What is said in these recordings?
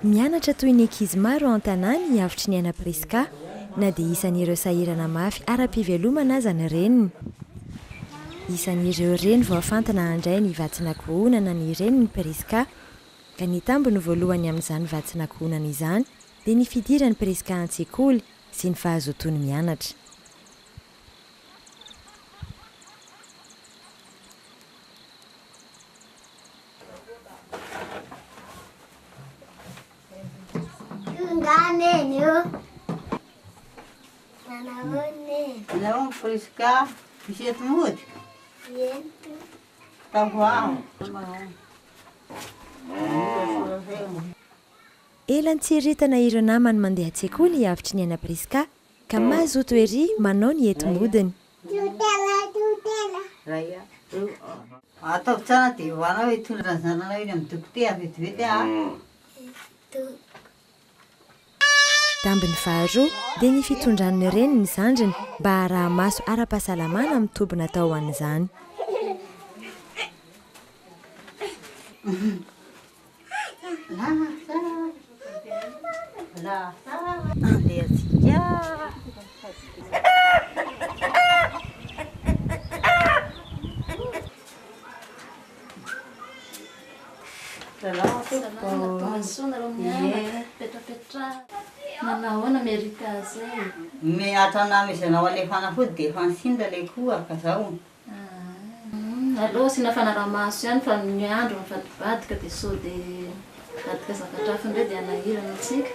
Mianatra toy ny ankizy maro ao an-tanàna i Avotriniaina Prisca, na dia isan'ireo sahirana mafy ara-pivelomana aza ny reniny. Isan'ireo reny voafantina handray ny vatsin'ankohonana ny renin'i Prisca, ka ny tambiny voalohany amin'izany vatsin'ankohonana izany dia ny fidiran'i Prisca an-tsekoly sy ny fahazotoany mianatra. Tonga neny ô. Nanao neny. Nanao Prisca, misy eto mody? Ento. Tavoaho. Ela nitsiriritana ireo namany mandeha an-tsekoly i Avotriniaina Prisca ka mazoto ery manao ny enti-modiny. Totela totela. Ataovy tsara dia ho anao hitondra ny zananao eny amin'ny dokotera vetivety ah. Tambiny faharoa dia ny fitondran'ny reny ny zandriny mba haraha-maso ara-pahasalamana amin'ny toby natao ho an'izany. Lasa lasa andeha tsika. Salama tompoko. Tongasoa nareo mianaka, mipetrapetraha. Manao ahoana mérite azy e? Me hatramin'ny nahamezanao an'ilay fanafody dia efa nisinda ilay kohaka zao. Aleo asiana fanarahamaso ihany fa ny andro mivadibadika dia sao dia hivadika zavatra hafa indray dia hanahirana antsika.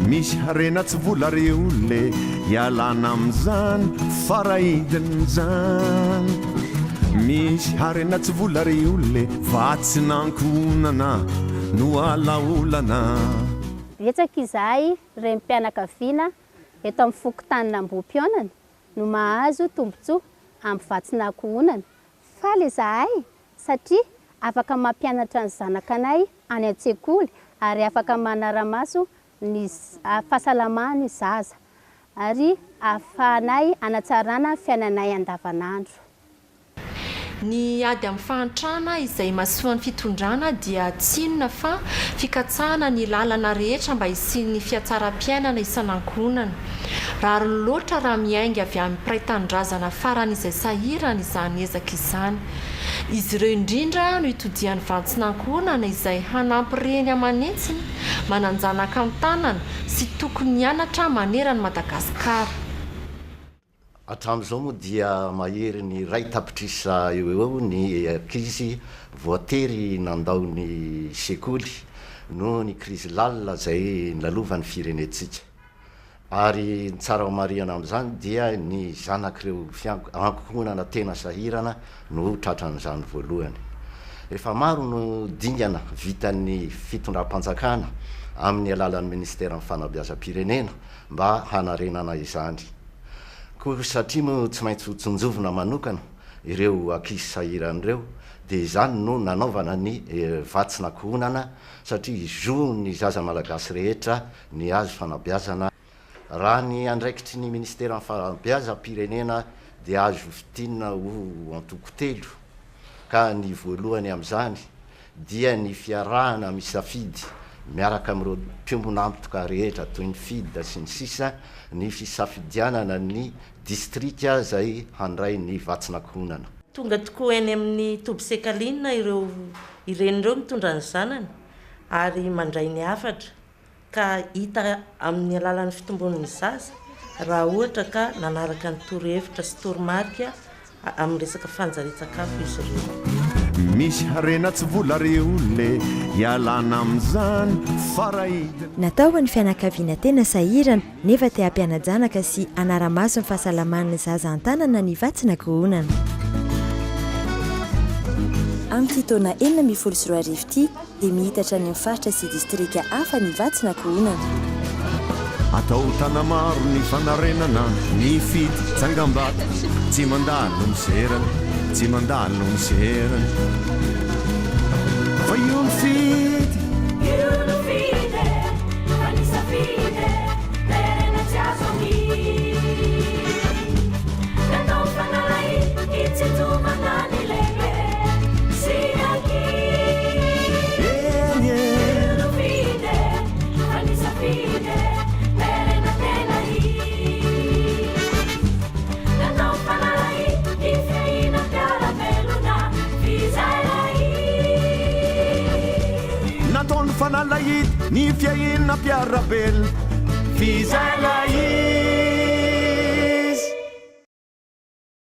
Misy harena tsy vola ry olona e, ialana amin'izany faraidin'izany. Misy harena tsy vola ry olona e, vatsin'ankohonana no alaolana. Betsaka izahay renim-pianakaviana eto amin'ny fokontanin'Ambohipihaonana no mahazo tombontsoa amin'ny vatsin'ankohonana. Faly izahay satria afaka mampianatra ny zanakanay any an-tsekoly ary afaka manara-maso ny fahasalaman'ny zaza ary ahafahanay hanatsarana ny fiainanay andavanandro. Ny ady amin'ny fahantrana izay imasoan'ny fitondrana dia tsy inona fa fikatsahana ny lalana rehetra mba hisian'ny fihatsaram-piainana isan'ankohonana. Rariny loatra raha miainga avy amin'ny mpiray tanindrazana farany izay sahirana izany ezaka izany. Izy ireo indrindra no itodian'ny vantsin'ankohonana izay hanampy reny aman'hetsiny manan-janaka an-tanana sy tokony hianatra maneran'i Madagasikara. Hatramin'izao moa dia maherin'ny iray tapitrisa eo ho eo ny ankizy voatery nandao ny sekoly noho ny krizy lalina izay nlalovan'ny firenentsika. Ary ny tsara homarihana amin'izany dia ny zanak'ireo ankohonana tena sahirana no tratran'izany voalohany. Efa maro no dingana vitan'ny fitondram-panjakana amin'ny alalan'ny Ministeran'ny Fanabeazam-pirenena mba hanarenana izany. Koa satria moa tsy maintsy ho tsinjovina manokana ireo ankizy sahirana ireo dia izany no nanaovana ny vatsin'ankohonana satria zon'ny zaza malagasy rehetra ny azo fanabeazana. Raha ny andraikitry ny ministeran'ny fanabeazam-pirenena dia azo fintinina ho antoko telo ka ny voalohany amin'izany dia ny fiarahana misafidy miaraka amin'ireo mpiombon'antoka rehetra toy ny FID sy ny sisa ny fisafidianana ny distrika izay handray ny vatsin'ankohonana. Tonga tokoa eny amin'ny toby Sekalina ireo ireny ireo mitondra ny zanany ary mandray ny hafatra. ka hita amin'ny alalan'ny fitombon'ny zaza raha ohatra ka nanaraka ny torohevitra sy toromarika amin'ny resaka fanjarian-tsakafo izy ireo. Misy harena tsy vola ry olona e, ialana amin'izany faraidina. Natao ho an'ny fianakaviana tena sahirana nefa te hampiana-janaka sy hanara-maso ny fahasalaman'ny zaza an-tanana ny vatsin'ankohonana. Amin'ity taona 2016 ity, dia miitatra any amin'ny faritra sy distrika hafa ny vatsin'ankohonana. Atao tanamaro ny fanarenana ny fidy tsangambato tsy mandalo miserana tsy mandalo miserana fa io ny fidy. Io no fidy e, fa ny safidy e, terena tsy azo amidy. Natao fanalahidy hitsinjovana ny lehibe sy ny ankizy. Eny e. Io no fidy e, fa ny safidy e, terena tena izy. Natao fanalahidy ny fiahiana mpiara-belona f'izay lahy. Nataony fanalahidy ny fiahiana mpiara-belona f'izay lahy.